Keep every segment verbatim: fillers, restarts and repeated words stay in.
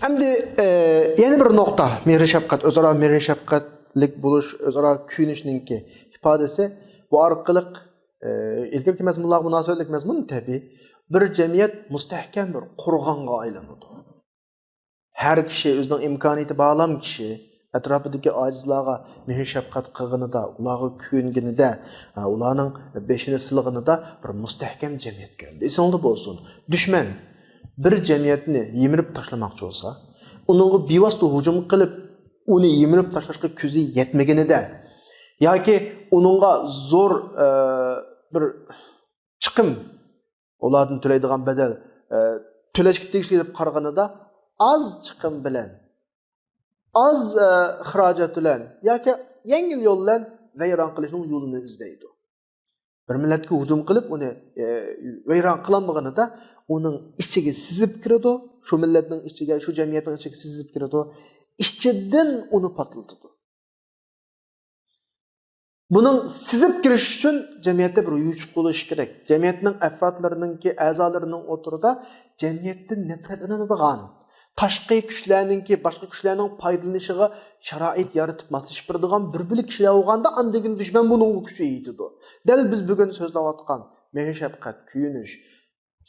ئەمدى، ئە، يەنە بىر نۇقتا، مېھرى شەپقەت، ئۆزئارا مېھرى شەپقەتلىك بولۇش، ئۆزئارا كۆيۈنۈشنىڭكى ئىپادىسى. بۇ ئارقىلىق، ئە، ئىلگىرىكى مەزمۇنلارغا مۇناسىۋەتلىك مەزمۇن تەبىئىي. بىر جەمئىيەت مۇستەھكەم بىر قورغانغا ئايلىنىدۇ. ھەر كىشى ئۆزىنىڭ ئىمكانىيىتى بارلام كىشى ئەتراپىدىكى ئاجىزلارغا مېھىر شەپقەت قىلغىنىدا، ئۇلارغا كۆيۈنگىنىدە، ئۇلارنىڭ بېشىنى سىلىغىنىدا بىر مۇستەھكەم جەمئىيەتكە ئايلىنىدۇ. ئېسىڭلاردا بولسۇن، دۈشمەن بىر جەمئىيەتنى يىمىرىپ تاشلىماقچى بولسا، ئۇنىڭغا بىۋاسىتە ھۇجۇم قىلىپ، ئۇنى يىمىرىپ تاشلاشقا كۆزى يەتمىگىنىدە ياكى ئۇنىڭغا زور، ئە، بىر چىقىم، ئۇلاردىن تۆلەيدىغان بەدەل، ئە، تۆلەشكە تېگىشلىك دەپ قارىغىنىدا، ئاز چىقىم بىلەن، ئاز، ئە، خىراجەت بىلەن ياكى يەڭگىل يول بىلەن ۋەيران قىلىشنىڭ يولىنى ئىزدەيدۇ. بىر مىللەتكە ھۇجۇم قىلىپ، ئۇنى، ئە، ۋەيران قىلالمىغىنىدا، ئۇنىڭ ئىچىگە سىزىپ كىرىدۇ، شۇ مىللەتنىڭ ئىچىگە، شۇ جەمئىيەتنىڭ ئىچىگە سىزىپ كىرىدۇ، ئىچىدىن ئۇنى پارتلىتىدۇ. بۇنىڭ سىزىپ كىرىش ئۈچۈن جەمئىيەتتە بىر يوچۇق بولۇشى كېرەك. جەمئىيەتنىڭ ئەپرادلىرىنىڭكى، ئەزالىرىنىڭ ئوتتۇرىدا جەمئىيەتتىن نەپرەتلىنىدىغان، تاشقى كۈچلەرنىڭكى، باشقا كۈچلەرنىڭ پايدىلىنىشىغا شارائىت يارىتىپ ماسلىشىپ بېرىدىغان بىر بۆلەك كىشىلەر بولغاندا، ئاندىن كېيىن دۈشمەن بۇنىڭغا كۈچىيىدۇ. دەل بىز بۈگۈن سۆزلەۋاتقان مېھىر شەپقەت، كۆيۈنۈش،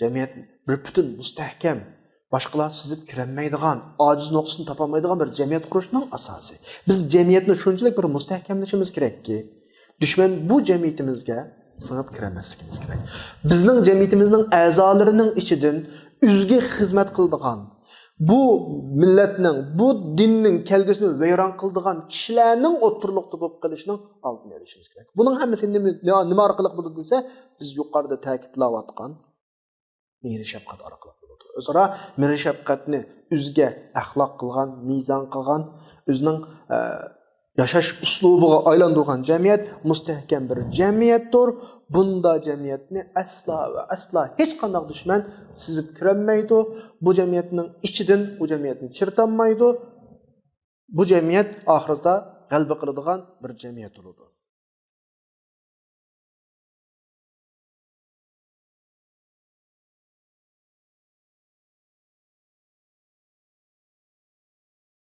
جەمئىيەت بىر پۈتۈن، مۇستەھكەم، باشقىلار سىزىپ كىرەلمەيدىغان، ئاجىز نۇقتىسىنى تاپالمايدىغان بىر جەمئىيەت قۇرۇشنىڭ ئاساسى. بىز جەمئىيەتنى شۇنچىلىك بىر مۇستەھكەملىشىمىز كېرەككى، دۈشمەن بۇ جەمئىيىتىمىزگە سىڭىپ كىرەلمەسلىكىمىز كېرەك. بىزنىڭ جەمئىيىتىمىزنىڭ ئەزالىرىنىڭ ئىچىدىن ئۆزىگە خىزمەت قىلىدىغان، بۇ مىللەتنىڭ، بۇ دىننىڭ كەلگۈسىنى ۋەيران قىلىدىغان كىشىلەرنىڭ ئوتتۇرىلىقتا بولۇپ قېلىشنىڭ ئالدىنى ئېلىشىمىز كېرەك. بۇنىڭ ھەممىسى نېمە، نېمە ئارقىلىق بولىدۇ دېسە، بىز يۇقىرىدا تەكىتلەۋاتقان مېھرى شەپقەت ئارقىلىق بولىدۇ. ئۆزئارا مېھرى شەپقەتنى ئۆزىگە ئەخلاق قىلغان، مىزان قىلغان، ئۆزىنىڭ، ئە، ياشاش ئۇسلۇبىغا ئايلاندۇرغان جەمئىيەت مۇستەھكەم بىر جەمئىيەتتۇر. بۇنداق جەمئىيەتنى ئەسلا ۋە ئەسلا ھېچقانداق دۈشمەن سىزىپ كىرەلمەيدۇ. بۇ جەمئىيەتنىڭ ئىچىدىن بۇ جەمئىيەتنى چىرىتالمايدۇ. بۇ جەمئىيەت ئاخىرىدا غەلىبە قىلىدىغان بىر جەمئىيەت بولىدۇ.